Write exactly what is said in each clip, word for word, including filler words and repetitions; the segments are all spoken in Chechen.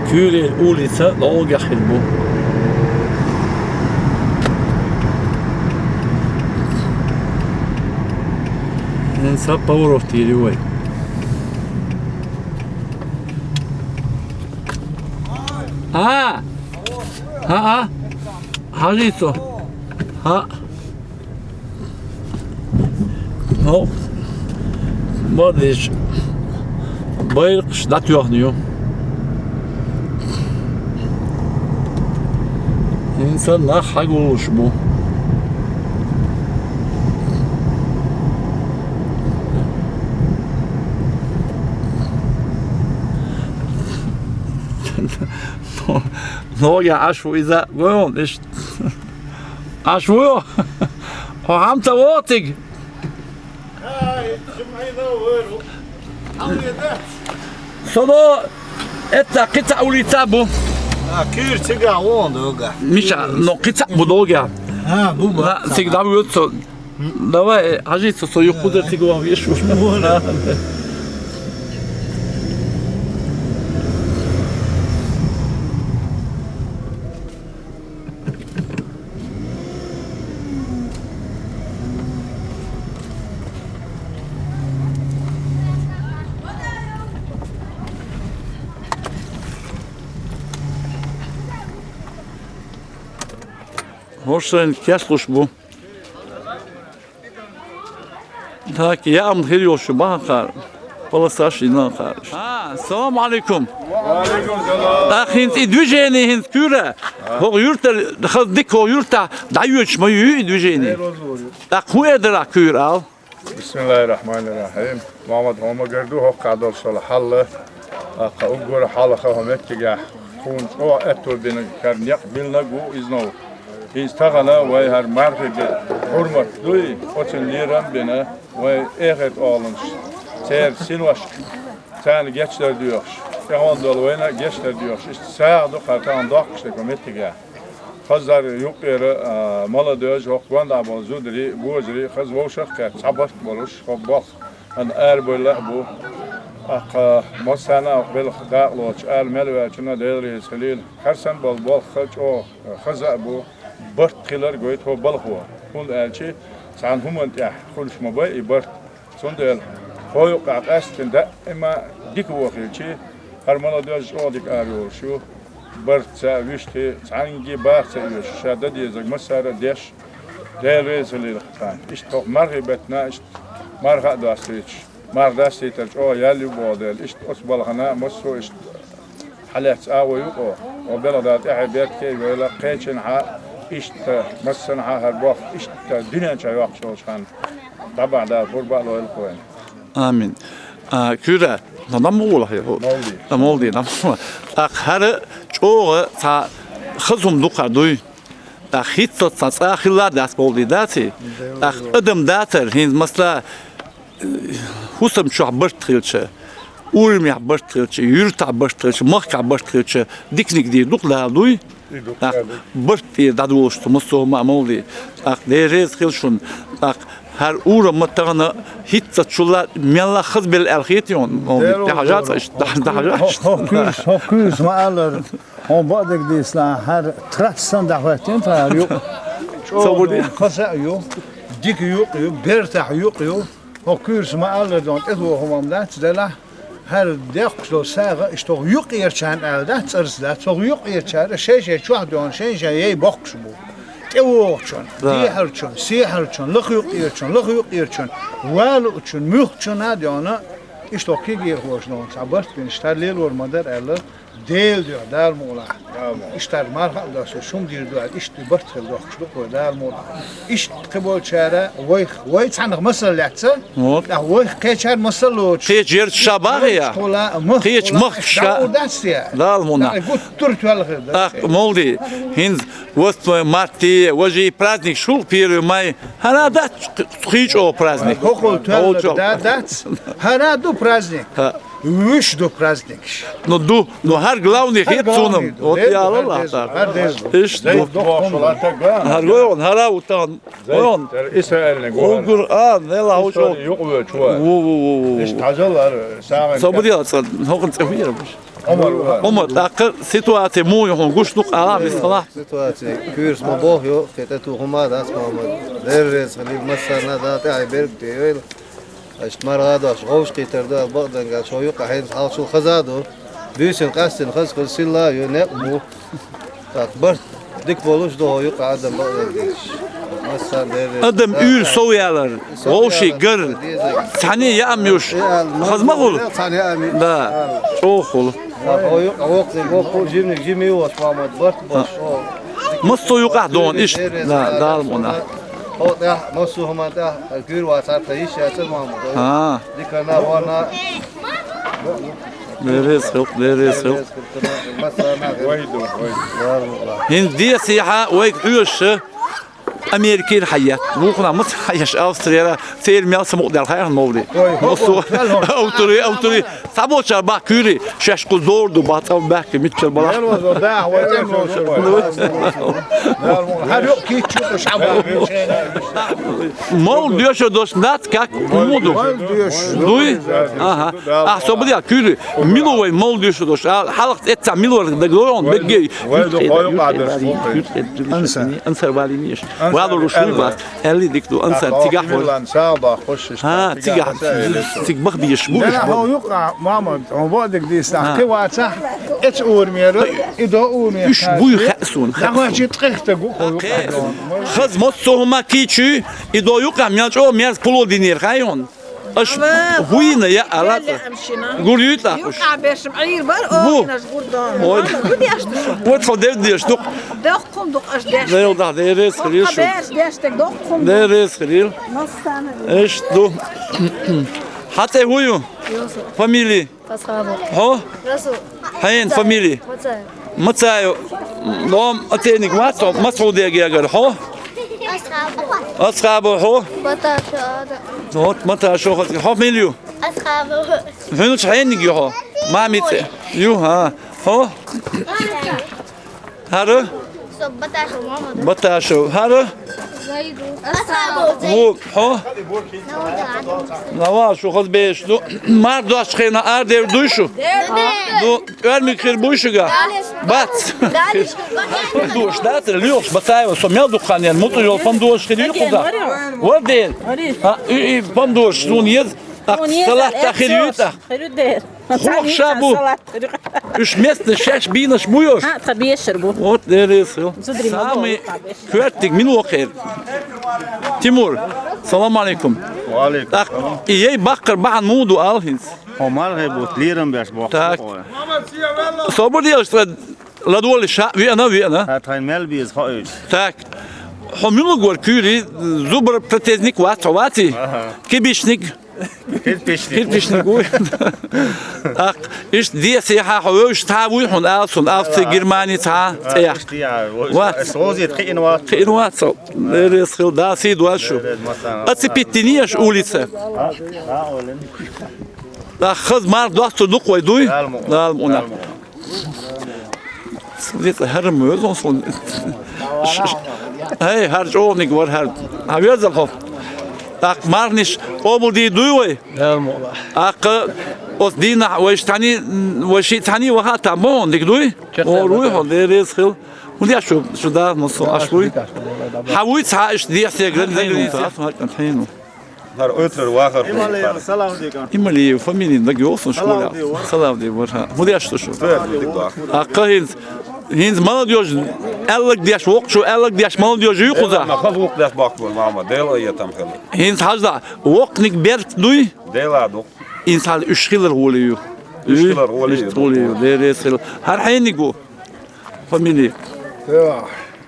Куьйрен улица дӀогахь хир бу. Эн са поворот йири вай. А! А, а! Хьажи цо. А! Ну, ма дийша, байракхаш дӀатоьхна ю. ХӀинца нах хьагуллуш бу. Ногахь Ӏаш ву иза, гой хьуна иштта. Ӏаш ву? Хьо хьамца вохтиг? Со до это кхица улица бу. А, кир цига вон дога. Миша, но кхица бу дога. А, бу, бу. На, цига дам йоцо. Давай, хьажи цо, со юхуда цига вон веш. ХӀорш сайна кечлуш бу. Так, я ам хир йолуш ю бахьан кхара. Паласаш йина кхара. А, салам алейкум. Ва алейкум салам. ТӀаккха хӀинца и движение хӀинца куьйра. ХӀокху юьртара, хаза дика хӀокху юьртахь дӀайоьдуш ма ю и движение. ТӀаккха хӀун эр дара куьйра ал? Бисмиллахир-рахманир-рахим. Мухьаммад, хьо ма гар ду хӀокхахь долуш долу хьал. ТӀаккха уггар хьалха хӀокху меттигехь тхуна чӀогӀа аьтто бина кара некъ биллинарг ву иза новкъа. ХӀинца тахана вай хӀара мархий бен хьурмат дуй, оцунна лерам а бина, вай эхарт оланаш, церан синошка, царна гечдар доьхуш, тӀехула долу вайна гечдар доьхуш, иштта сагӀа ду кхара тахана доккхуш дерг хӀокху меттигехь. Хазар юккъера, а, молодёжь, хӀокху гондахь болу зударий, божарий, хаза вовшах а кхетта, цхьа барт болуш, хӀокху болх ан арабевлла а бу. ТӀаккха массарна а хӀокху белхан дакъа лоцуш, ара мел ваьллачунна Дела реза хилийла. Хьарсан болу болх чӀогӀа хаза а бу, барт хилар гойту хӀокху балхо. ХӀунда аьлча цхьана хӀуманна тӀехь хуьлуш ма бай и барт. Цундела хьо юккъехь къаьсттина даима дика вон хилча, хӀара молодёжь чӀогӀа дика арайолуш ю, барт ца а, вуьшта а, цхьаьнгге баха ца оьшуш, ша дан дезарг массара а деш, Дела реза хилийла царна. Иштта хӀокху мархий беттана, иштта марха а достуьйтуш, марха дастийтар чӀогӀа ял ю боху дела, иштта оцу балхана массо а иштта хьалаьцна агӀо ю-кх оха. Оха белхан Дала тӀаьхье беркате а йойла, кхечанхьа иштта, массанхьа хӀара болх иштта дуьнен чохь йоккхуш йолчу ханна дӀабахьа Дала пурба а лойла-кх вайна. Амин. А, куьйра, но дам ма гӀолахь, хӀу? Молди. А, молди, дам ма гӀолахь. ТӀаккха хӀара чӀогӀа цхьа хаза хӀума ду кхара дуй. ТӀаккха хӀинццалц цхьа цӀа хилла а дац молди, даций? ТӀаккха адам дацара, хӀинца масала, хӀусам чохь барт хилча, урамехь барт хилча, юьртахь барт хилча, махкахь барт хилча, диканиг дийр ду-кх Дала, дуй? ТӀаккха барт тӀера дӀадолуш ду массо а хӀума а молди. ТӀаккха Дела реза хила шуна. ТӀаккха хӀара урам ма тахана хӀинццалц чулла мелла хаза белла аьлла хета йона, молди. Дела тӀехьажа ца иштта, дӀа-, дӀахьажа иштта. ХӀокхуьйсу, хӀокхуьйсу ма аллара. Хьуна бакъдерг дийцина, хӀара трассана дӀахӀоьттина тхьа хӀара юкъа. ЧӀогӀа хаза а ю, дика юкъа ю, бертахь юкъа ю. ХӀокхуьйсу ма аллара дона тӀетоха хӀума дац делахь, хӀара дехкуш долу сагӀа иштта хӀокху юккъерчарна аьлла дац, цӀарца дац. ХӀокху юккъерчара шай-шай чохь дона, шай-шай яй боккхуш бу. ТӀевогӀучун, дехьарчун, сехьарчун, лаха юккъерчун, лаха юккъерчун, валучун, муьлххачунна а дона, иштта хӀокху кегийрхоша дона цхьа барт бина, иштта лелор ма дара аьлла, Делан дуьхьа, Дала мукъ лахь. Иштта марха а доссуш, хӀума дийр ду аьлла, иштта барт хила дохкуш ду-кх вай, Дала мукъ лахь. Иштта кхин болчара вайх, вай цхьаннах масал лаьцна, тӀаккха вайх кхечара масал лоцуш. Кхечу ярташка бахьа я? Кхечу махкашка. ДӀа ур дац те? Дала мукъ лахь. Гуттар а тоьлла хир дара. ТӀаккха молди, хӀинца восьмое марта, важий праздник шу первый май. ХӀара дац кхин чӀогӀа праздник? ХӀокхул тоьлла да, дац. ХӀара ду праздник. Вуьш ду праздникаш. Ну, ду, ну, хӀара главный хет цунам. Вот я Аллах, хӀара деза. Иш ду. Хьаргой он, хӀара утан. Вон. Исраилни гугур. А, нела хьо чо. Юкъвечва. Ву, ву, ву, ву. Иш тажал ар сагъа. Собуди яца, хокъон цӀи хуйра буш. Умар, Умар. Умар, тӀаккха ситуация муй хьун гуш ду, Аллах бисмилла. Ситуация. Куьрс ма бох ю, кхета ту хӀума дац, Мухьаммад. Деррес хилил массарна да, тӀехь берг те йойла. Аш маргӀа дош, гӀовш кхетар ду, ал бакъдангал, шо юкъа хьайна хьалчул хаза ду. Буьйсин къастин хаз хаз силла ю, некъ бу. Так, барт дик болуш ду, хьо юкъа адам бакъдангдеш. Массан деррес. Адам уьйр сов ялар, гӀовши гар, цхьани яам юш. Хаз ма хул? Цхьани яам юш. Да, чӀохул. Так, хьо юкъа вокхни, вокху жимник жими ваш, Мухьаммад, барт бош. Массо юкъахь дон, иш. Да, Дала муна. Хьо тӀехь, массо хӀуман тӀехь, гуьр вац, хьарта йиш яцар, Мухьаммад. А. Дикана, вана. Деррес хилкъ, деррес хилкъ. ХӀинца десехьа вайга хьоьжуш Америкера хьаетта. Вукхунах маца хьаеш Австрияра, церан мел самукъадаьлла хьаьхна мовли. Массо, автори, автори. Цхьаболчара баккхуьйри, шаьш кху зор ду, бац, цӀа баьхки, миччара балахь. Мал доьшур дош дац, как? Хьуна ду? Дуй? Аха. Ахь со бадел куьйри, мила вай мал доьшур дош? А, хьалха эццахь мила вара дагадогӀун, беггей. Ансар валинеш. Валур уш вуй бац. Аьлли дика ду, Ансар цигахь вара. Ха, цигахь, цига баха безаш бу уьш бу. Хьо юкъа, Мамад, хьо бадиг дийсна, кхи вацахь, эца урамера, и до урамера. Уьш буй хаьа суна, хаьа суна. Хаза массо хӀума кийчуьй, и до юкъа, мел чӀо, мерз пуло динера, хай хьуна. Аш хӀуйна яа, ала цӀа. Гур юй тӀаккха уш? Юкъа бешам Ӏийр бар, о, инаш гур дон. Ой. Гур деш ду шу? Вот хьо дев деш ду. Доккхун ду аш деш. Дев да, деррес хилийла шу. Доккха беш деш дек доккхун ду. Деррес хилийла. Массана. Иш ду. Хьан цӀе хӀу ю? Юсуп. Фамили? Асхабов. Хьо? Расул. Хьен фамили? Мацаев. Мацаев. Дом оценник вац, Масхьуде гегар. Хьо? Асхабов. Асхабов, хьо? Баташев Адам. Вот, Маташев, хьо фамилию? Асхабов. Хьуьнуч хьениг ю хьо? Мамица. Ю, хьа. Хьо? ХӀара? Со Баташев Мамад. Баташев. ХӀара? Ву, хьо? Нава, шу хаза беш ду. Мар дош хена ардер дуй шу? Ду, кӀармиг хир буй шуга? Бац. Помдош, да, лёш, Батаева, со мел дукхан ян, муту йол помдош хир ю худа. Варден. А, и, и помдош, сун ез. А, салат та хир ю та. Хох ша бу. Уж местный шаш бийнаш бу ёш? Ха, тха бешар бу. Вот, деррес хил. Самый коьртиг мила вокхер? Тимур, салам алейкум. Ва алейкум салам. Так, и ей баккхар бахьан муду ал хинц? Хо маргӀе бут, лирам беш боху. Так. Собар деш, тха ладоли ша, вена, вена. Ха, тхайн мел биз, хо уж. Так. Хо мила гор куьри, зубр протезник вац, хо ваци? Аха. Кибишник. Кирпичник. Кирпичник вуй. Ах, иш десехьа хьо вевш цхьа вуй хьуна ала сун, Австри, Германи цхьа цӀеяхк. Вац. Ас хозийт кхиъна вац. Кхиъна вац со. Деррес хил, да, сий дуаш шу. Деррес масана. Аци питтинеш улица. Ах, хаз мар доцу дукх вай дуй? Далму. Далму уна. Вица хӀарам везон сон. Ш-, ш-, хӀей, хӀара чӀогӀаниг вара хӀара. Хьан везал хьо? ТӀаккха мархниш къобалдий дуй вай? Далму. ТӀаккха оцу дийнахь вай ши цхьаний, вай ши цхьаний ваха а там бохьун дика дуй? О, руй хьо, деррес хил. ХӀун деш шу, шу да, но со аш вуй? Хьан вуй цхьа иш дехьа гран дагран цхьа хьан хьейну? ХӀара оьтар вахар. Ималиев, салам алейкум. Ималиев, фамилия даг йолсун школа. Салавди вар. Салавди вар, ха. ХӀун деш шу? Твердо дик вахар. А кха хинц, хинц молодёжь, аьллаг деш, вокху шу аьллаг деш, молодёжь ю кхуза? Ма хаз вокх деш баккхур, мама, Дела я там хала. Хинц хажда, вокхник берт дуй? Дела ду. Инц хьал уьш хилар гӀоле ю. Уьш хилар гӀоле ю. Уьш хилар гӀоле ю, деррес хил. ХӀара хьениг ву? Фамилия? Я.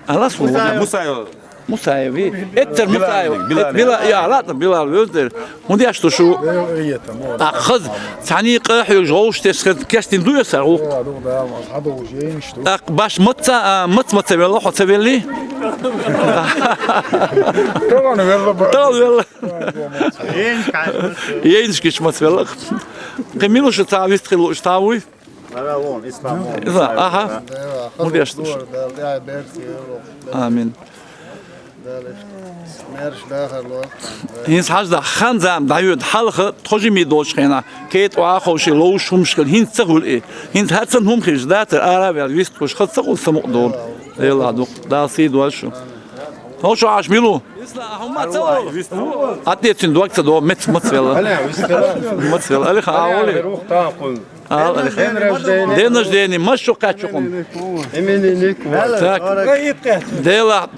Алас ву? Мусаев. Мусаев, и? Эттар Мусаев. Билал. Эт-, Билал, я, ладно, Билал, вёздер. ХӀун деш ду шу? Э, это, вот. А, хаз, цхьаний къа хьоьгуш гӀовш теш хаз кестин ду я сар гӀулакх? Да, да, да, вот, хьадогӀуш, я, иш ду. Так, баш маца, а, мац маца велла, хьо ца велли? Таган велла, ба. Таган велла. Еншкаш мац велла. Кхы мила шу ца вист хилла уж ца вуй? Ара вон, ислам вон. Иза, аха. Дела, Мудеш хаза душ. Дела, дела, берти, дела. Амин. Дела, мерш дахар ло. ХӀинца хьажа да, хан зама дӀайода хьалха, тхо жимий долчу хенахь, кетӀа аховший ловш хӀумаш хила, хӀинца ца хуьлу и. ХӀинца хӀара санна хӀума хиш, дацара ара а ваьлла, вист хуш, хаза ца хуьлу самукъа долу. Дела ду, Дала сий дойла шу. Хьо шу Ӏаш мила ву? Исла, хӀумма ца ву? Атте цуьнан дог ца догӀу, меца маца велла. Маца велла. Алихан, а, Оли? Ала, Алихан. День рождения. День рождения, маша кхаччу хӀума. Именинник. Так. Дела.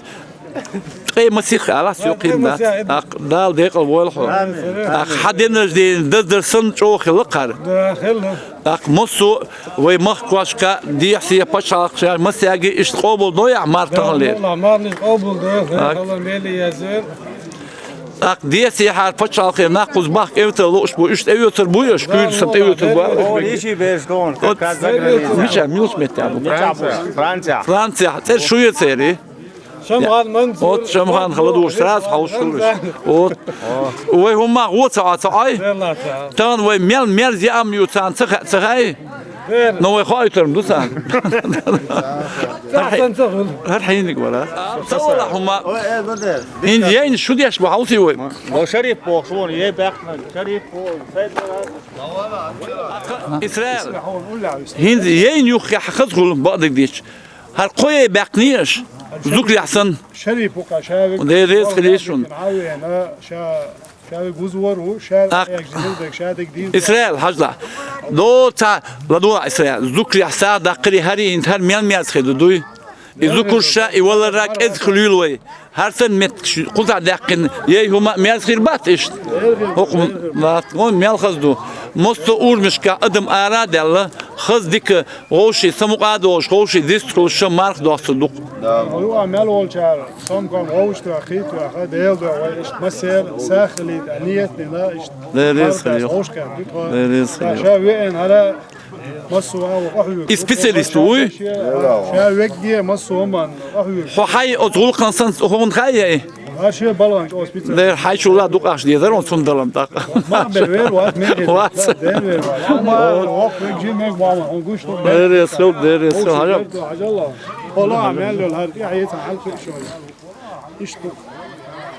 Ткъе масих ала, сё кхин дац. Ах, Дала декъал войла хьо. Ах, хьан день рождения даздар санна чӀогӀа хилла кхара. Да, хилла. ТӀаккха массо а вай махкошка, дехьа-сехьа пачхьалкхашка, массаьрга иштта къобал дойахь марха таханлера? Марханаш къобал дойла, хала мели язер. ТӀаккха дехьа-сехьара пачхьалкхера нах кхуза бахка эвтар лууш бу, иштта эвтар буй аша, куьйра санна эвтар бу? О, иши берш дон, как за границей. Мича, милуш метта бу? Франция. Франция. Франция. ЦӀер шу ю церий? Шамхан ман. Вот Шамхан хала душ, сразу хьовш хулаш. Вот. Вай хӀумма гӀо ца Ӏа, ца Ӏай? Тан вай мел мерза яам ю цан ца ха-, ца хай? Но вай хойтарм ду цан. Тахсан ца хул. Хар хьийник вара. Ца вала хӀумма. Ин яйн шу деш бу хьовси вай. Во Шарип бохуш вон, е бахна Шарип бохуш. Исраил. ХӀинца яйн юххехь хаза хуьлу бакъдерг дича. ХӀара кхо яй баьккхинийша, зукрахь санна. Шарип ву-кха, ша вег. Деррис хилийша шуна. Ша, ша вег вузвар ву, ша вег жинал дег, ша дег дийр. Исраил, хьажла. Доца, ладула Исраил. Зукрахь са даккхири хӀари хӀинца хӀара мел мез хи ду дуй? И зукурша, и валара кӀезиг хуьлийла вай. ХӀара санна меттигаш кхузахь даьккхина, яй хӀума а мерза хир бац иштта? ХӀокху латта вон мел хаза ду. Массо а урамашкахь адам ара а даьлла, хаза дика, вовший самукъа а долуш, вовший дистхуьлуш ша марха достур ду-кх. Ю а мел волчара, сомком вовш тоьхна, хи тоьхна, Дела дуьхьа вай иштта массеран сагӀа хилийта, ниет дина, иштта. Деррис хир ю. Вовшах ду тхо. Деррис хир ю. Ша веана хӀара Массо а ву къахьоьгуш. И специалист вуй? Ша вегге массо а ман къахьоьгуш. Хьо хьай оцу гӀуллакхан санна хӀунда хай яй? Аш балан чӀо специалист. Дер хьай чула дукъаш дезар он цунна далан тӀаккха. Ма бер вер вац, мен вац. Дер вер вац. Ма вок вегжи мег вала, он гуш ту. Деррис хил, деррис хил, хьажал. Хьажал. Хола мел лол хӀара тӀе хьайца хьал хир шой. Иштта.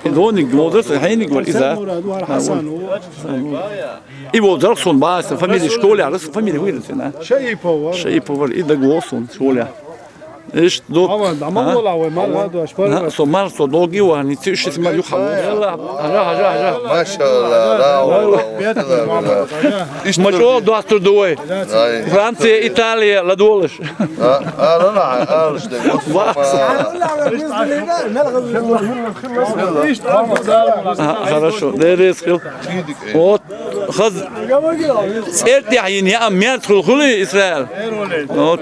И доник, молодец, хьайник вар, иза. Хасан мурад вар, Хасан вар. И вол дарх сон баса, фамилия школе, рас фамилия вирусина. Шаипова. Шаипова, и даг вол сон, школе. Ишт до. Ава, даман вала, вай, мар вадо, ашпар. Со мар, со долги ва, ни циш симар юха. Ара, ара, ара. Машалла, ра, ра, ра. Ишт мачо достур дуой. Франция, Италия, ладуолаш. А, а, ла, ла, а, ла, что, А, хорошо, деррис хил. Вот, хаз. ЦӀертехь йина яа мерц хул хули Исраил. Вот.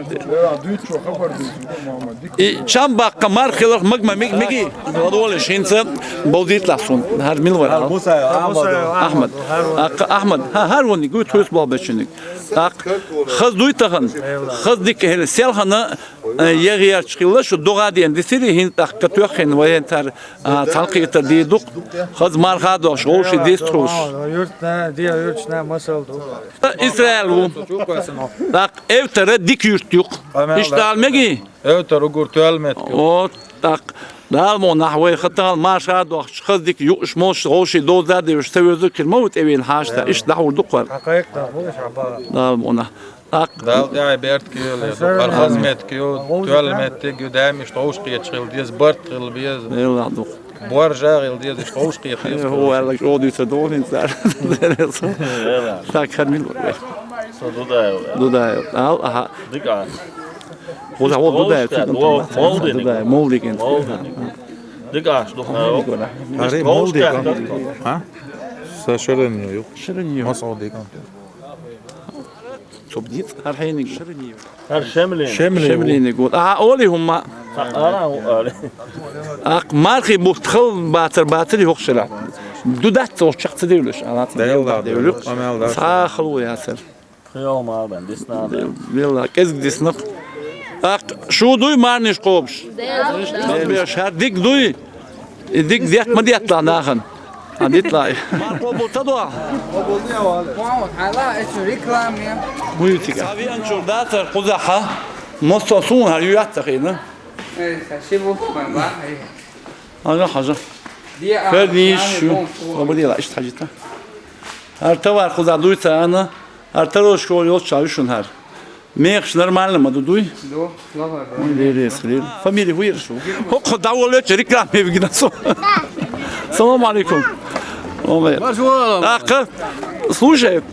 И чам баккха мар хиларх маг ма миг миги. Ладуолаш хӀинца болдийтлахь сун. ХӀар мил вара? Ахмад. Ахмад. Ахмад. ХӀар вон гуй тхуьс болбечуниг. Так, хаз дуй тахан, хаз дика хӀела, селхана, э, ягӀерча хилла, шу дугӀа ден дисири, хӀинца тӀаккха тоьххина ваентар, а, цхьалкхета дийдукъ, хаз марха дош, вовши дистхуш. Юртна, диа юртна масал ду. Исраил ву. Так, эвтара дика юрт юкъ. Иштта ал меги? Эвтар угур тоьлметки. Вот. ТӀаккха Дала мо нах вай хатал марша дохчу хаза дика юуш молуш гӀовший доза деваш ца везу кир ма ву тӀевийна хьашта, иштта дахьур ду кхар. Хьакхайкхна хулаш хьаба. Дала мо нах. ТӀаккха Дала тӀаьхьа берт кийла, ду кхар хаза меттиг ю, тоьлла меттиг ю, даим иштта гӀовш кхеташ хила деза, барт хила беза. Дела ду. Боржа хила деза, иштта гӀовш кхета деза. Хьо ваьллак чӀогӀа дуьйцур ду хӀинца цара. Так, хар мил вара. Со Дудаев. Дудаев. Ал, аха. Дика. Хьо вол Дудаев, Молдик. Дудаев, Молдик. Молдик. Дика аш ду. Ари Молдик. А? Са ширин ю. Ширин ю. Масал дика. Цоб диц, хар хьейник. Ширин ю. Хар Шемлин. Шемлин. Шемлин гу. А, Оли хӀумма. Ара, Оли. Ах, мархи бухт хал бацар, бацар йохшира. Ду дац цо чакх ца девлюш, а, ца девлюш. Амел дац. Са хал ву ясар. Хьо ма бен, дисна бен. Вела, кӀезиг дисна. Ах, шу дуй марниш кхобуш? Беш, хӀара диг дуй? И диг детта ма детта нахана. А дит лай. Марко бу ца дуа? Вау, хьала, эцу рекламе. Буй цига. Сави анчур дацар кхузахьа. Мосо сун хьар ю яц ца хина. Э, спасибо, мама. Хьажа, хьажа. Фер ниш шу. Обрила, ишт хьажита. Ар товар кхуза дуйца ана. Ар таро школ йолча вишун хьар. Мехаш нормально ма ду дуй? Ду, слава Богу. Ой, ле, ле, ле. Фамилия хуйр шу. Хо, хо, даволе, че реклама вигнасо. Салам алейкум. Омер. Марш вала. Так, слушай.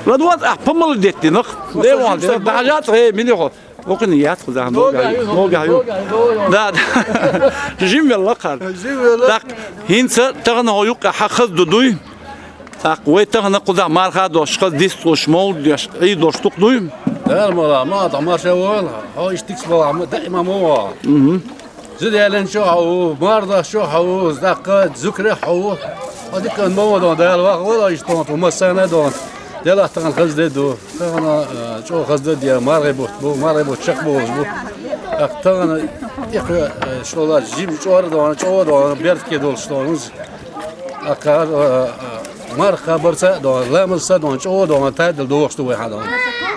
Радуат, а, помолодеть ты, нах. Ле, вон, даже, э, мини хо. Окуни яц, куда, много, много, много. Да, да. Жим велла кар. Жим велла. Так, хинца, тагна хо юк, а, хаз ду дуй. Так, вай тахана кхуза марха дош, хаз дис дош, мол дош, и дош тук дуй. Дер мала, ма та марша вол, хо иштикс бала, ма даима мо. Мгм. Зидялен шо хау, марда шо хау, закка зукре хау. Адика мо дон, дал ва вол, иштон, ту масана дон. Дела тан хаз де ду. Тахана, э, чо хаз де дия, марга бот, бу, марга бот, чак бо, бу. Так, тахана, их, э, шо ла, жим, чор дон, чо дон, бертке дол, что, А кар, а, а, марха барса дон, ламаса дон, чо дон, тайдал дохш ду вай хадон.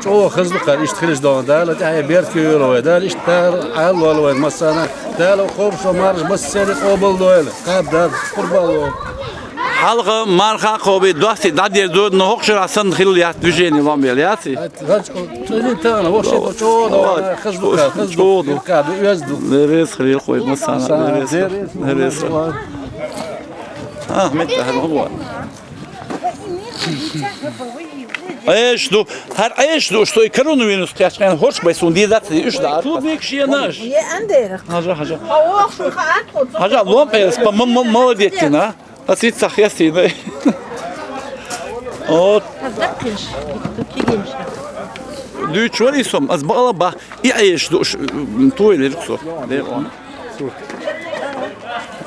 Чо хазлу кар, ишт хриш дон, дала тая берт кюло вай, дала ишт тар ал вал вай, масана, дала хоб шо марш, бас сери хобал дойл, каб дар, курбал вай. Халга марха хоби, доси, дадер зуд, но хокшир асан хил ят, движение вам бел яси. Рач, о, тузин тана, воши то чо дон, хазлу кар, хазлу кар, уяз ду. Дерес хрил хой, масана, дерес, дерес. А, мет, а, ну, вот. Эш ду, хар эш ду, что и коронавирус кяшкан хорш бай сун дизат, и уж да. Клубник шиянаш. Е андер. Хажа, хажа. Хажа, лом эс, по м-, м-, молодец, на. А сит сахясти, да. Вот. Дю чори сом, аз бала ба, и эш ду, ш-, м, туй лирксо.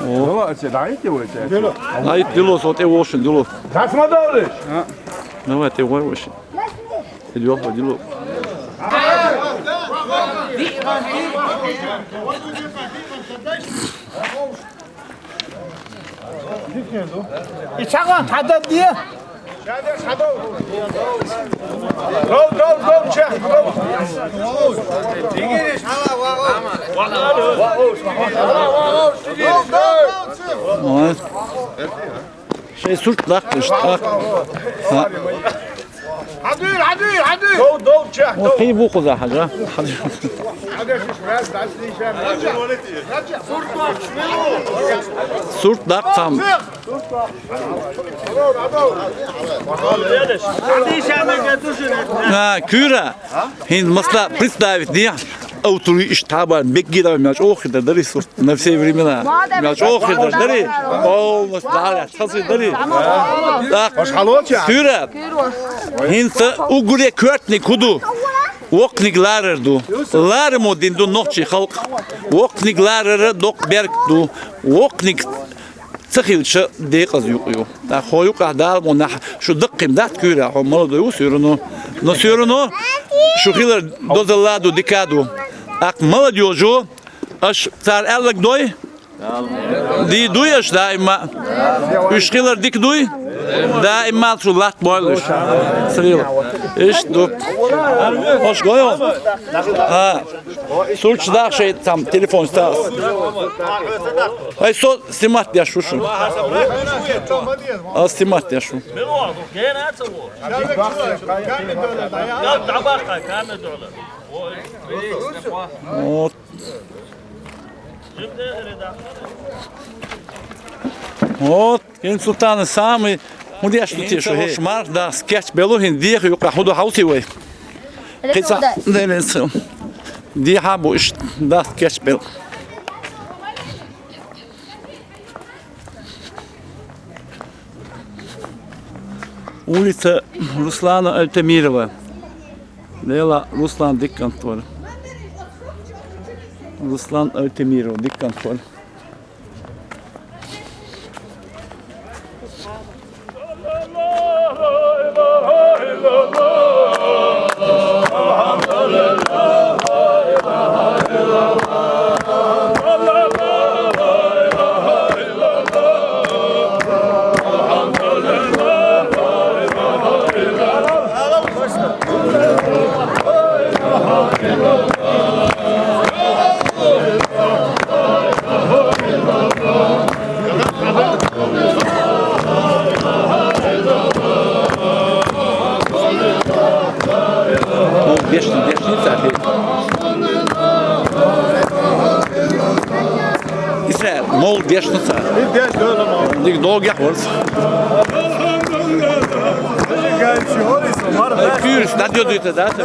О. Дило, а че, дайте вы, че. Ай, дило, вот и вошен, дило. Дасма дали. Давай, ты вой вошен. Идём по делу. И чаган тада дия. Гол, гол, гол, чек, гол. Ой. Шей сурт лак, сурт лак. Хадир, хадир, хадир. Дов, дов, чек, вот дов. Хей бу куда, хажа. Сурт лак там. А, Кюра. Хин масла представить не. Аутури иштаба беггира мяч охида дари сурт на все времена. Мяч охида дари. О, масла, хасы дари. Так. Кюра. Хин са угуре кёртни куду. Вокниг ларер ду. Ларер мо дин ду нохчи халк. Вокниг ларер док берг ду. Вокниг Ца хилча декъаз юкъ ю. Та хо юкъа дал мо нах шу даккхим дат Кюра, хо молодой у сюрну. Но сюрну шу хилар дозалла ду дикаду. Ак молодёжу аш цар аллаг дой. Ди дуй аш даима. Уш хилар дик дуй. Даима шу лат бойлуш. Срил. Иш ду. Хош гойо. А. Сурч дахшей там телефон стас. Ай со снимать я шушу. А снимать я шу. Вот. Вот. Ин султан самый мудеш ту тишу хе. Шмар да скетч белу хин дих ю ка худу хауси вай. Кица делен су. Ди хабу иш да скетч бел. Улица Руслана Альтамирова. Лела Руслан диккантвар. Руслан Альтамиров диккантвар. Дешна ца. Дик долгех варц. Куьйраш дӀадоьдуьйту, да, ца?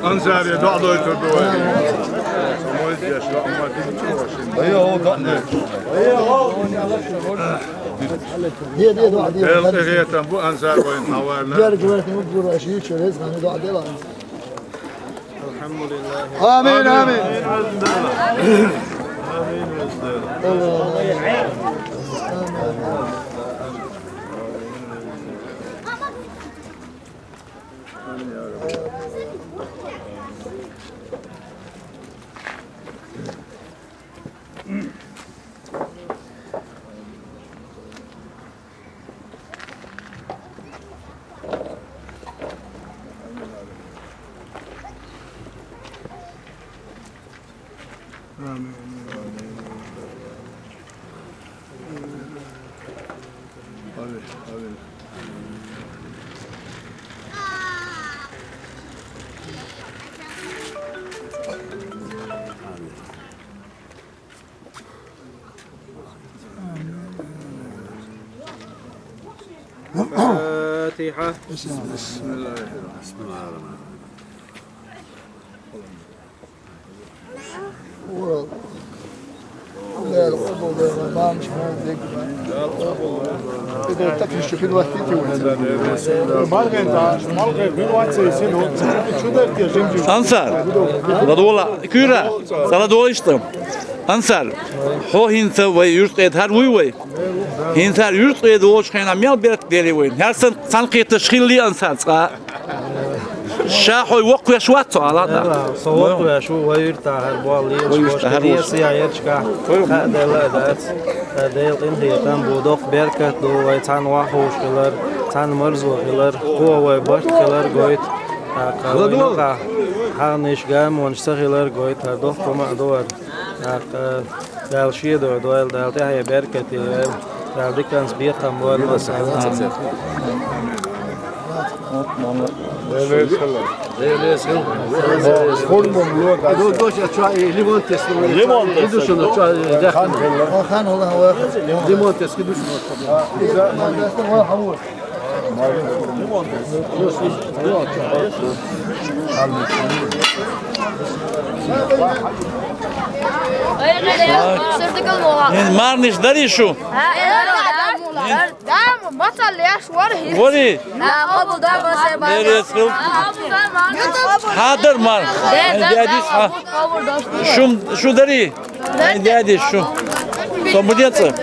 Ансаре, доӀа дойтур ду вай. Де, де, доӀа де. Эл къегетам бу ансар вайн хьаварна. Берг вертин бу гура ши чорез гани доӀа де ла. Амин, амин. الفاتحة. بسم الله الرحمن الرحيم. Ансар, ладувгӀал, куьйра, ца ладувгӀал иштта. Ансар, хьо хӀинца вай юьртӀе тӀа хӀара вуй вай? ХӀинца хӀара юьртӀе тӀа волчу хенахь мел беркат дели вайна? ХӀара санна цхьаьна кхеташ хилли ансар цкъа а? Ша хьо воккхавеш вац цо, ала а да? Со воккхавеш ву, вай юьртахь хӀара болу лелаш, вай юьртахь хӀара волуш. Десаяхь ярчкахь, хаа делла а дац. Ткъа Делан къинхетам бу, доккха беркат ду, вай цхьаьна охьахууш хилар, цхьаьна марзо хилар, кхо вай барт хилар гойту. ТӀаккха вай юкъахь хьагӀнаш, гамонаш ца хилар гойту, хӀара доккха хӀума а ду хӀара. ТӀаккха Дала шен дуьхьа дойла, Дала тӀаьхье беркате йойла, Дала диканца бекхам бойла. Лимон тесто. Лимон тесто. Лимон тесто. Эн марниш дарий шу? Вари? Беррис хила. Хьадар мар. Эн дядиш хьа. Шун, шу дарий? Эн дядиш шу. Со мудеца.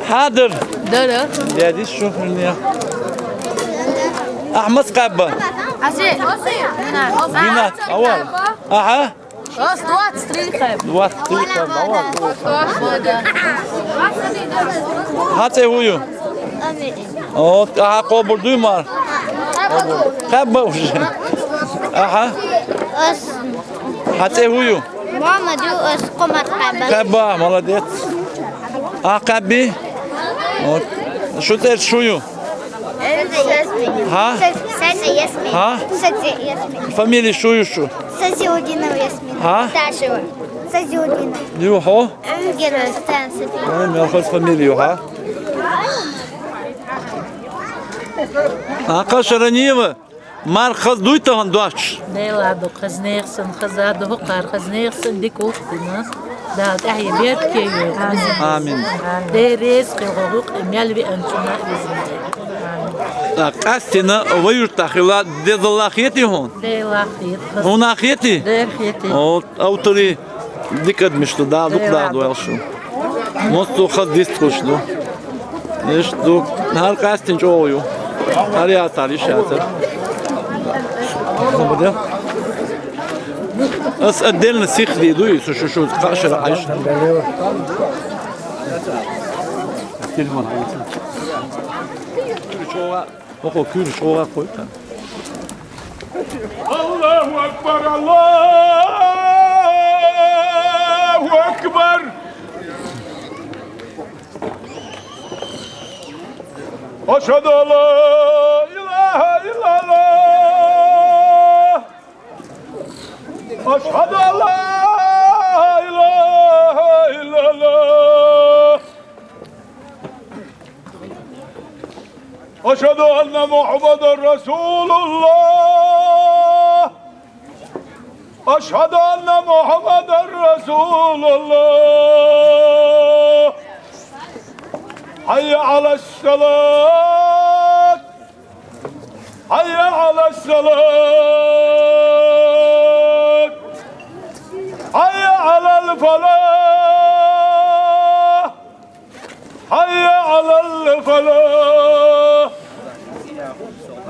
Хьадар. Дара. Дядиш шу хьуьнне. Ахьмад кхаьбба. Асе. Бина. Ава. Аха. Ас двадцать три кхаьбба. Двадцать три кхаьбба. Ава. Хьан цӀе хӀу ю? О, аха, кхобур дуй мар? Кхаьбба уже. Аха. Хьан цӀе хӀу ю? Мама, ду ас кхо мар кхаьбба. Кхаьбба, молодец. А кхаьбби? Вот. Шу цӀераш шу ю? Хьа? Саца Ясмин. Хьа? Саца Ясмин. Фамилия шу ю шу? Сазиудинова Ясмина. А? Ташева. Сазиудинова. Ю хьо? Гена Стансов. А, мел хас фамилия ю, хьа? А, Кашараниева. Марха хаза дуй тахан дош? Дела ду, хаза нехан, хаза ду, хӀокхар хаза нехан, дика ухтина. Дала тӀехье беркате йойла. Амин. Дера реза хила гӀо гӀукъ, мел виъанчунна визна. Амин. Къаьстина вай юртахь хила дезалла хетий хьуна? Дела хета. Хьуна хетий? Дера хетий. О, автори. Дика адамаш ду, Дала дукха даха дойла шун. Массо хаза дистхуш ду. Иштта ду. ХӀара къаьстина чӀогӀа ю. ХӀара яцар, йиш яцар. Ас отдельно сих ди ду, со шу, шу, кхаа шера Ӏайш. Телефон. ХӀокхо куьйраш чӀогӀа кхойкху. Аллаху акбар, Аллаху акбар. Ашхаду ан ла илаха иллаллах. Ашхаду ан ла илаха иллаллах. أشهد أن محمدا رسول الله. أشهد أن محمدا رسول الله. حي على الصلاة. حي على الصلاة. حي على الفلاح. حي على الفلاح.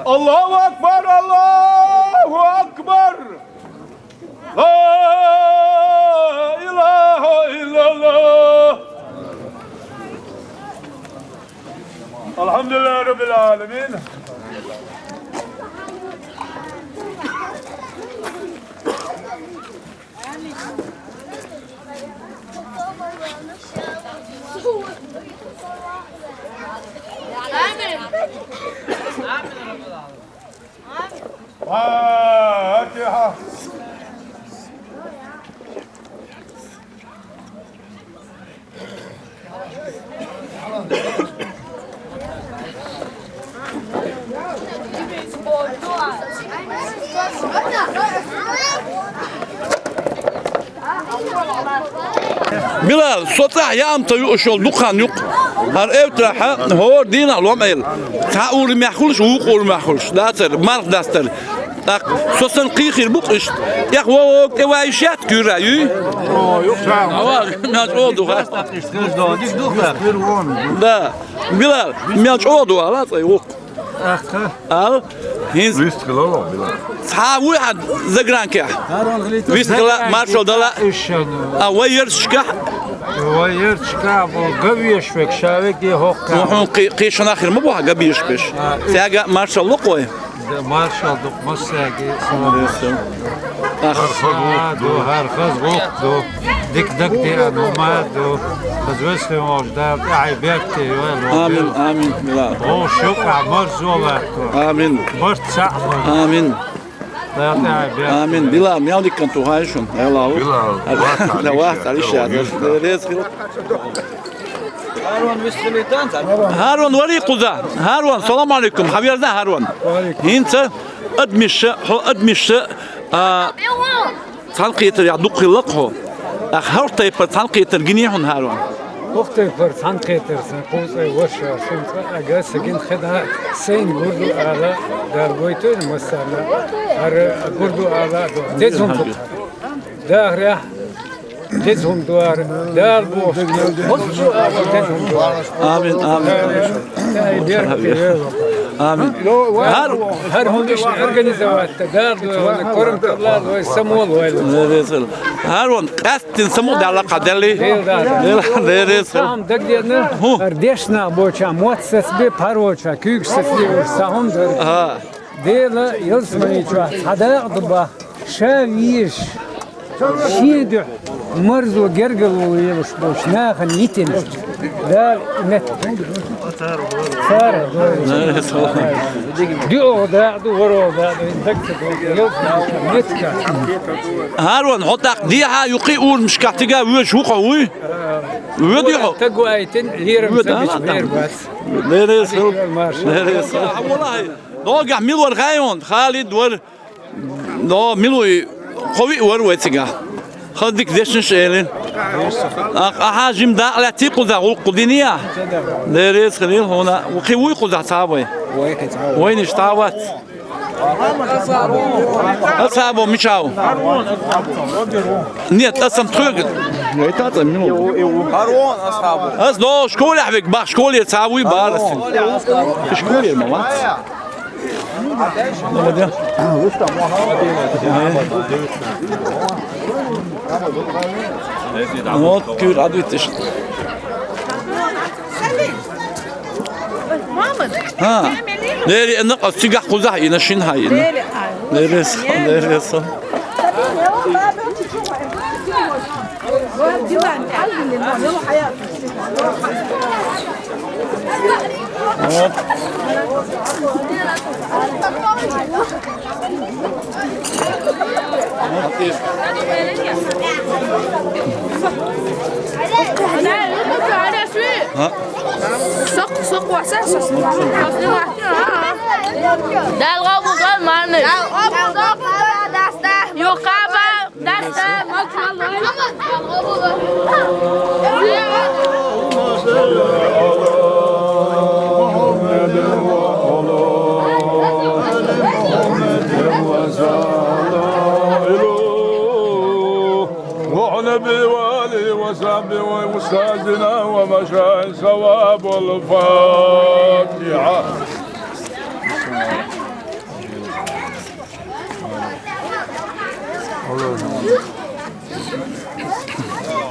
الله أكبر، الله أكبر. لا إله إلا الله. الحمد لله رب العالمين. فاتحة. Билал, со цӀахь яамца юуш йолу дукха хан юкъа. ХӀара эвтарахьа хӀора дийнахь лом Ӏела. Цхьа урамехь хуьлуш, вукху урамехь хуьлуш. Дацара, марх дастара. ТӀаккха со санна кхийхира бу-кх иштта. ТӀаккха вогӀу тӀе вайша яц куьйра, юй? Мел чӀогӀа ду, ха? Да. Билал, мел чӀогӀа ду, ала цӀай вукху. Ал, хӀинца. Вист хила ло, Билал. Цхьа вуй хьан загранкехь? Вист хила, маршалла дала. А вай ярташкахь? Вай ярташкахь бу ган веш век, ша век де хӀокху. Хьуна кхи-, кхин шо нах хир ма бу хьан ган беш беш. Цаьрга маршалла ло кхой. Маршалла ду массаьрга, салам. ХӀара хаза гӀуллакх ду, хӀара хаза гӀуллакх ду. Дика дагадеана хӀума ду. Хаза весхи вовш Дала тӀаьхье беркате йойла. Амин, амин, Билал. Вовш юкъахь марзо латто. Амин. Барт цхьаъ бан. Амин. Дала тӀаьхье беркате. Амин. Билал, мел дика кӀант ву хьайна шуна. Билал, вац, вац, Ӏалиш яц. Реза хила. ХӀарон вист хилийтан ца? ХӀарон варий кхуза? ХӀарон, салам алейкум. Хьан верза ХӀарон? ХӀинца адамиша, хьо адамиша, а, цхьаьнакхетарехь дукха хилла-кх хьо. Ахьа хӀокху тайпара цхьаьнакхетар гиний хьуна, ХӀарон? ХӀокху тайпара цхьаьнакхетар сан кхузткъе ворхӀ шо, шуна цкъа а га са гина хи дӀа, сайна гур ду ала, Дала гойту массарна. ХӀара гур ду ала а ду. Деза хӀума ду. Дахарехь. Деза хӀума ду хӀара, Дала бохуш, массо а деза хӀума ду хӀара. Амин, амин. Амин. ХӀара, хӀара хӀума иштта организовать дан, Дала дойла, корам тарлал вай, самол вайла. ХӀара ван къаьсттина самукъадаьлла кхаделли. Дела, дела, дела. Дагадеана, хӀара дешна нах боча, мотт сацбе, пароча, куьйгаш сацбе, уьш ца хӀума дара. Дела, ялсамани чохь цхьа дакъа ду бах. Ша везаш, шен дуьхьа марзо гергарло лелаш болчу нахана йитина. Дала и меттиг. Диъо да ду, варо да ду, ин даг ца ду, йо, миска. ХӀарон, хьо тӀаккха дехьа юкъе урамашка тига воьдаш ву-кх хьо, вуй? Воьду хьо? Тагвайтин лерам Воьду, сабич а, мер там. Бас. Лерес хил. Маша. Лерес хил. Ногахь мила вар хаьий хьуна? Халид вар. Но, мила ву, кхо-виъ вар вай цига. Хаза дика дешнаш элира. Ахьа, ахьа жима дакъа лаьттий кхузахь, гӀуллакх динехьа? Деррес хилийла хьуна. Кхин вуй кхузахь цхьа вай? Вайнаш цхьа вац. Ас хьабо мичав? Нет, ас ам тхоьга. Ас до школехь вега бах, школе цхьа вуй бара ас. Школе ма вац. Вот, куьйра Ӏадвитиш. ХӀа. Лери, накъа цигахь кхузахь йина, шин хьа йина. Лери, сан, лери, сан. Вот. А? Сок, сок, васа, сос. Дал къобул дол, марны. Дал къобул дол, даста. Юкъаба. وعلى آله وصحبه وأستاذنا ومشايخ صواب الفاتحة.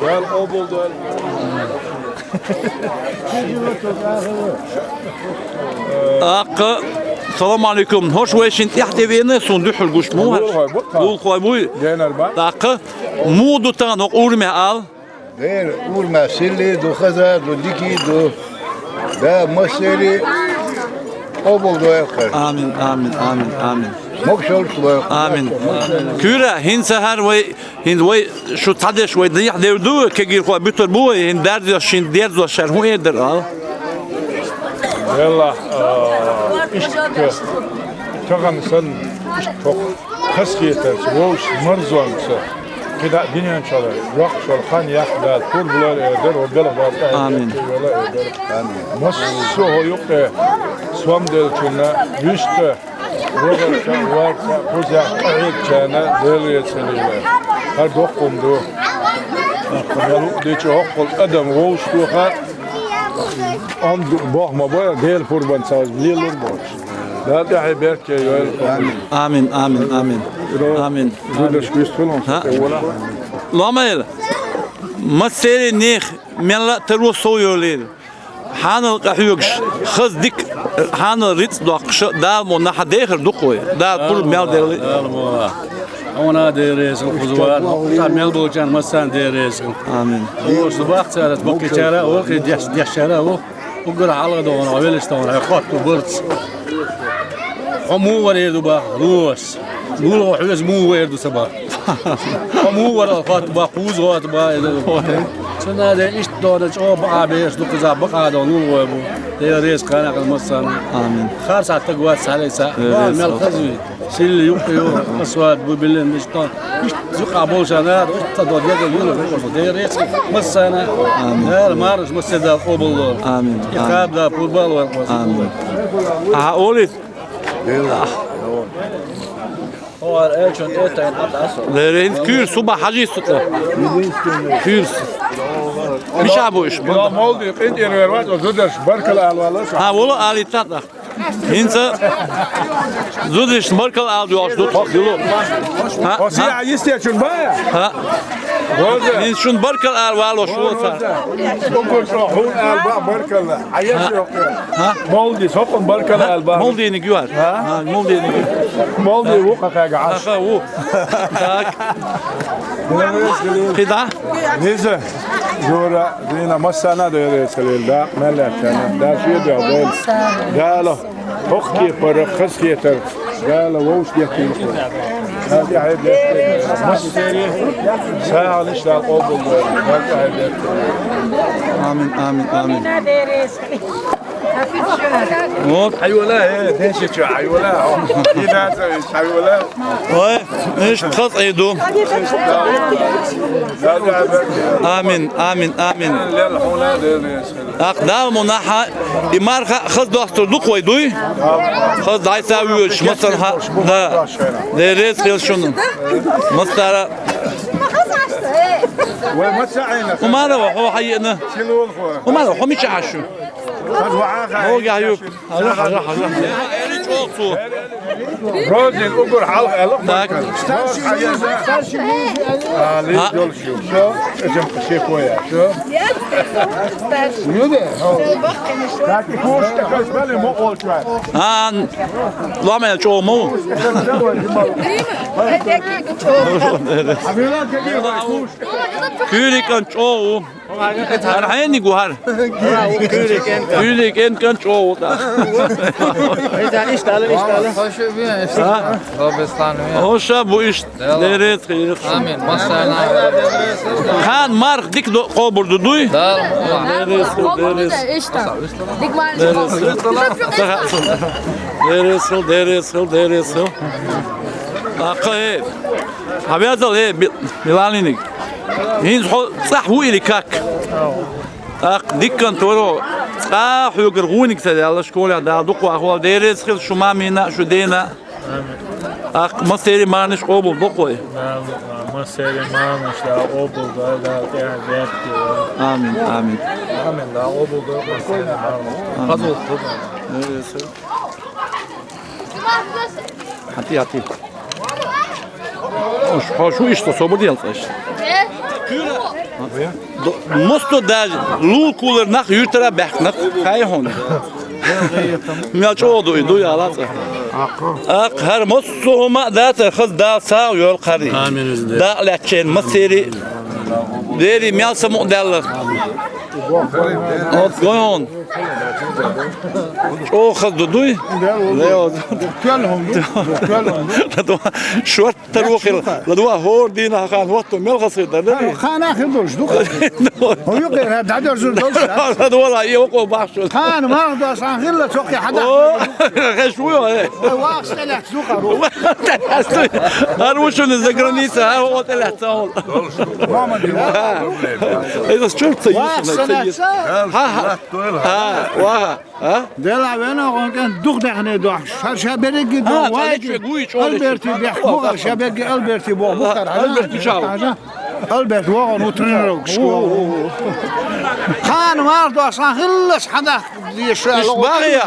Дала къобал дойла. Аккха, салам алейкум. ХӀорш вай шин тӀехь тӀе вена, суна дуьхьал гуш ма ву хӀорш. Вулхой бу тхан. Вулхой буй. Генар ба. ТӀаккха, муха ду тахана хӀокху урамехь ала? Дера, урамехь сирли ду, хаза ду, дики ду. Да, массери къобал дойла хӀара. Амин, амин, амин, амин. Могушаллаш лойла. Амин. Куьйра, хӀинца хӀара вай, хӀинца вай шу цхьадеш вай дехьа девр ду, кегийрхой буьтур бу вай, хӀинца дерзош, шин дерзош шаьра хӀун эр дара ала? Велла, а, иштта, тахана санна, иштта хӀокху хазахетарца, вовшашца, марзонца, кхидӀа а дуьнен чохь йоккхуш йолу хан яккха Дала пурба лойла эр дара, хӀокху белхан Дала тӀаьхье Амин. Беккхий йойла эр дара. Амин. Массо а хӀокху юккъе сом деллачунна, вуьшта, вахарца, варца, кхузахь къахьегначарна Дела реза хуьлийла. ХӀара доккха хӀума ду. Мел хӀуъа дича хӀоккхул адам вовшахтоха, амма боху ма бой, Делан пурбанца лелур боцуш. Дала тӀаьхье беркате йойла. Амин, амин, амин. Амин. Зудаш вистхуьлун. ХӀаъ? Ломайл, массерийн нехан мелла а таро сов йолийла. Хьанал къахьоьгуш, хаза дика, хьанал рицкъ доккхуш, Дала мо нах хьан дехар ду-кх вай. Дала пурба мел делла. Дала мо. Хьуна а Дела реза хуьлда, кхуза вара, кхузахь мел болчарна массарна Дела реза хуьлда. Амин. Вовшашца бахцара, баккхийчара а ву, кхин деш-, дешчара а ву. Уггар хьалха догӀу, хьо велаш догӀу, хьо хотту барца. Хьо муха вара эр ду баха, лугӀу ас. ЛугӀу хьоьца муха вара эр ду ца баха. Хьо муха вара аьлла хотту баха, кхуза хотту баха, эр ду. Цундела иштта догӀу, чӀогӀа бакъа бераш ду, кхузахь бакъа догӀу, лугӀу вай бу. Дела реза кхана а кхана массарна. Амин. Харцахь стаг вац цхьаьллица. Дела реза. Мел хаза вий. Силли юккъе ю, асфальт бу, биллина мича тӀе. Иштта юкъахь болчарна а, иштта до дегал юла векъаза. Дела реза массарна. Амин. Дала мархаш массеран Дала къобал лойла. Амин. И кхаба Дала пурба а лойла. Амин. Ахьа олий? Леррина куьйра су бан хьажий су тӀе. Куьйра су. Миша бу уьш? Молди, къинтӀера вер вац, зударш, баркалла ала валлаш. Хьан, волу алийтта тӀаккха. ХӀинца зудчуьнца баркалла ала доьлхуш ду тхо, дило. ХӀа? Оцу яа йистечун бая? ХӀа? Роза. ХӀинца шуна баркалла ала валлуш ву цара. Роза. Уггар чӀогӀа хьуна ала баа баркалла. Хьан еш йоккху? ХӀа? Молди, сокъун баркалла ала баа. Молдиниг ю хӀара? ХӀа? ХӀа, Молдиниг ю. Молди ву кхаьга Ӏаш. ХӀа, ву. Так. КхидӀа? Веза. Жора, Зина, массарна а Дела реза хилийла, да, мел лаьттана, да, шен дуьхьа Дела. Дала хӀокху кепара, хазахетар, Дала вовшах деттийла. Дала тӀаьхье деттийла. Массеран а сагӀанаш Дала къобалдойла. Дала тӀаьхье деттийла. Амин, амин, амин. Вот. Хьайола, э, дешичу, хьайола. И да, хьайола. Ой, иштта хаза Ӏийд ду. Амин, амин, амин. Ах, Дала мунахьа, и марха хаза достур ду-кх вай, дуй? Хаза дӀасавоьдуш, массанхьа, да. Дела реза хила шуна. Массара. Умарова, хьо хьаеана? Умарова, хьо мичахь Ӏаш ю? Хьо гахь ю? Хьажа, хьажа, хьажа. Эрий чӀогӀа цо. Розин угар хьалха аьлла. Так. А, лиз долуш ю. Шо, эжам шепоя. Шо. Ю де? Так, и куш тахаш бали мо олчвай. А, ломел чӀогӀа ма ву. Куьйриган чӀогӀа ву. ХӀара хьениг ву хӀара? Куьйриган кӀант чӀогӀа ву тӀаккха. Иштта ала, иштта ала. А? Хьо ша бу иштта. Дела реза хила. Амин. Массарна. Кхана марха дика до-, къобур ду, дуй? Дела реза хила, Дела реза хила. Иштта. Дика марха. Дела реза хила, Дела реза хила, Дела реза хила. Акха, э. Хьан везал, э, Ми-, Миланиниг. ХӀинца хьо цӀахь ву или как? ТӀаккха диккант варо, цкъа а хьоьгара гӀуниг ца даьлла, школехь Дала дукха вахаволу, Дела реза хила шу мамина а, шу дена а. ТӀаккха массеран марханаш къобал бо-кх вай. Дала, массеран марханаш Дала къобал дойла, Дала тӀаьхье беркате йойла. Амин, амин. Амин, Дала къобал дойла массеран марханаш. Амин. Хаза ву-кх. Дела реза хила. Хьан тӀе, хьан тӀе. Хьо шу иштта собар делла цкъа иштта. До-, мосто даже лулкулар нах юьртара баьхкинарг хьайна хьуна. Мел чӀогӀа ду и, ду яла цкъа. Аккха хӀара массо а хӀума а дацара, хаза Дала сагӀа йойла кхарий. Амин, иза де. Дакъа лаьттачеран массерий. Дерий мел самукъадаьллар. От гой хьуна. ЧӀогӀа хаза ду, дуй? Дела, дела. Кхоьллина хӀума ду. Кхоьллина хӀума ду. Шорта таро хила. ЛадогӀа хӀора дийнахь хан хӀотто мел хаза хир дара, дерий? Хана хир долуш ду. ХӀун юкъера дӀадерзур долуш ду. ЛадогӀа, и окъо бахча. Хана марха досан хилла цо кхин хьада. О, хеш ву, э. Ой, вахаш тӀелаьцна ду хӀара. ТӀелаьцна ду. ХӀара ву шуна за граница, хӀара ву тӀелаьцна хьуна. Мама, дела. Иза чурт ца йиш. Вахаш тӀелаьцна. Ха, ха. А, ваха. А? Дела вена гӀон кӀен дух даьхне дохьуш. ХӀара ша берриге ду, а, вай, цӀа дечве гуй, чӀо дечве. Альберти бехк бу, ша берриге Альберти боху бу хӀара. Альберт мичахь ву? Альберт вогӀун ву тренировка школа. Хана марха досан хиллас хьадах деш ша логӀу. Иш бахьа?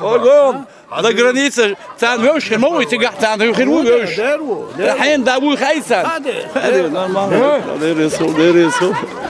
Ой, гон. За граница, царна вевзаш хир ма вуй, цигахь царна хир ву вевзаш. Хьенан да вуй хаьий царна? Хаьий, нормально. Деррис хила, деррис хила.